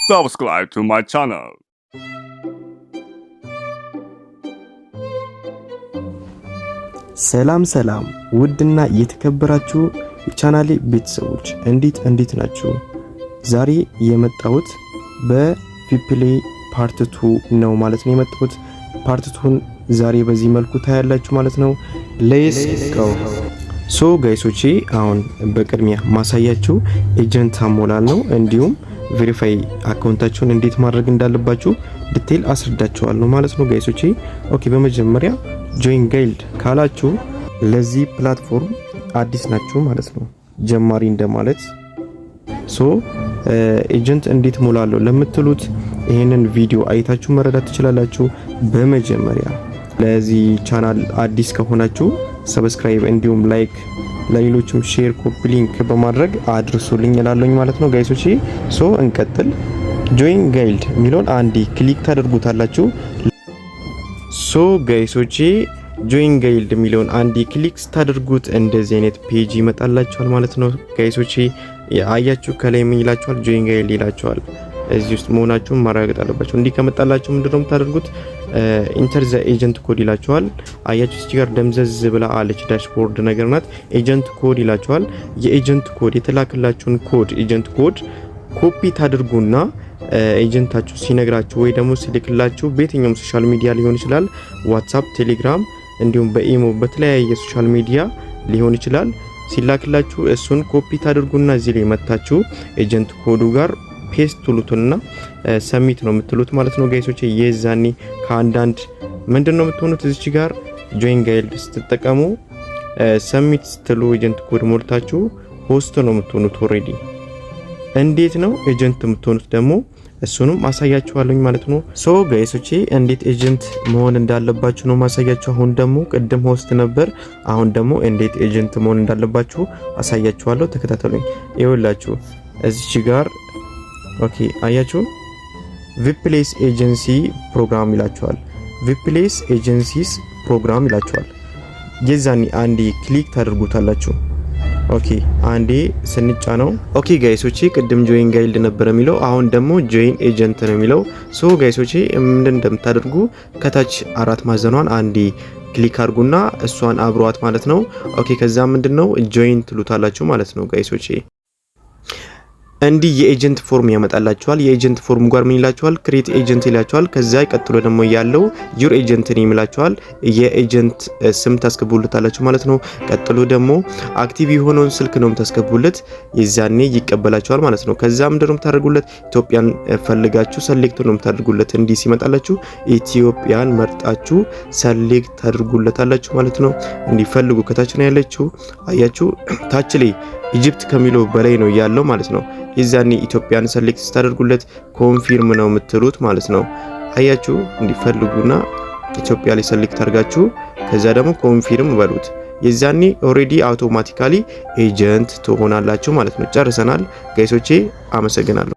Subscribe to my channel. ሰላም ሰላም ውድና የተከበራችሁ የቻናሌ ቤተሰቦች፣ እንዴት እንዴት ናችሁ? ዛሬ የመጣሁት በ WePlay part 2 ነው ማለት ነው የመጣሁት። Part 2ን ዛሬ በዚህ መልኩ ታያላችሁ ማለት ነው። Let's go. So guys ኦቼ፣ አሁን በቅድሚያ ማሳያችሁ agent አሞላል ነው። እንዲሁም verify account ኣችሁን እንዴት ማድረግ እንዳለባችሁ detail አስረዳችኋለሁ ማለት ነው guys ኦቼ። Okay፣ በመጀመሪያ join guild ካላችሁ ለዚህ platform አዲስ ናችሁ ማለት ነው፣ ጀማሪ እንደማለት። So agent እንዴት ሞላለሁ ለምትሉት ይሄንን ቪዲዮ አይታችሁ መረዳት ትችላላችሁ። በመጀመሪያ ለዚህ ቻናል አዲስ ከሆናችሁ subscribe እንዲሁም like፣ ለሌሎችም share፣ copy link በማድረግ አድርሱልኝ እላለሁኝ ማለት ነው guys ኦቼ። So እንቀጥል። Join guild የሚለውን አንዴ click ታደርጉታላችሁ። So guys ኦቼ፣ join guild የሚለውን አንዴ click ስታደርጉት እንደዚህ አይነት page ይመጣላችኋል ማለት ነው guys ኦቼ። አያችሁ፣ ከላይ ምን ይላችኋል? Join guild ይላችኋል። እዚህ ውስጥ መሆናችሁን ማረጋገጥ አለባችሁ። እንዲህ ከመጣላችሁ ምንድነው የምታደርጉት? Enter the agent code ይላችኋል። አያችሁ፣ እዚህ ጋር ደምዘዝ ብላ አለች፣ dashboard ነገር ናት። Agent code ይላችኋል። የ agent code የተላከላችሁን code፣ agent code copy ታደርጉና agent ኣችሁ ሲነግራችሁ ወይ ደግሞ ሲልክላችሁ በየትኛውም social media ሊሆን ይችላል፣ WhatsApp፣ ቴሌግራም እንዲሁም በ imo፣ በተለያየ social media ሊሆን ይችላል። ሲላክላችሁ እሱን ኮፒ ታደርጉና እዚህ ላይ መታችሁ agent code ኡ ጋር paste ትሉትና submit ነው የምትሉት ማለት ነው guys ኦች። የዛኔ ከአንዳንድ ምንድን ነው የምትሆኑት? እዚች ጋር join guild ስትጠቀሙ submit ስትሉ agent code ሞልታችሁ host ነው የምትሆኑት already። እንዴት ነው agent የምትሆኑት ደግሞ እሱንም አሳያችኋለሁኝ ማለት ነው። So guys ኦቼ፣ እንዴት agent መሆን እንዳለባችሁ ነው ማሳያችሁ። አሁን ደግሞ፣ ቅድም host ነበር፣ አሁን ደግሞ እንዴት agent መሆን እንዳለባችሁ አሳያችኋለሁ። ተከታተሉኝ። ይኸውላችሁ እዚች ጋር፣ okay፣ አያችሁ፣ WePlays agency program ይላችኋል። WePlays agencies program ይላችኋል። የዛኔ አንዴ click ታደርጉታላችሁ። Okay፣ አንዴ ስንጫነው፣ okay guys ኦቼ፣ ቅድም join guild ነበር የሚለው፣ አሁን ደግሞ join agent ነው የሚለው። So guys ኦቼ፣ ምንድን እንደምታደርጉ ከታች አራት ማዕዘኗን አንዴ click አድርጉና እሷን አብሯት ማለት ነው። Okay፣ ከዛ ምንድነው join ትሉታላችሁ ማለት ነው guys ኦቼ። እንዲህ የ agent form ያመጣላችኋል። የ agent form ጋር ምን ይላችኋል? Create agent ይላችኋል። ከዛ ቀጥሎ ደግሞ ያለው your agent name ይላችኋል። የ agent ስም ታስገቡለታላችሁ ማለት ነው። ቀጥሎ ደግሞ active የሆነውን ስልክ ነው የምታስገቡለት። የዛኔ ይቀበላችኋል ማለት ነው። ከዛ ምንድነው የምታደርጉለት? ኢትዮጵያን ፈልጋችሁ select ነው የምታደርጉለት። እንዲህ ሲመጣላችሁ ኢትዮጵያን መርጣችሁ select ታደርጉለታላችሁ ማለት ነው። እንዲፈልጉ ከታች ነው ያለችው። አያችሁ፣ ታች ላይ Egypt ከሚለው በላይ ነው ያለው ማለት ነው። የዛኔ ኢትዮጵያን select ስታደርጉለት confirm ነው የምትሉት ማለት ነው። አያችሁ፣ እንዲፈልጉና ኢትዮጵያ ላይ select አድርጋችሁ ከዛ ደግሞ confirm በሉት። የዛኔ already automatically agent ትሆናላችሁ ማለት ነው። ጨርሰናል guys ኦቼ፣ አመሰግናለሁ።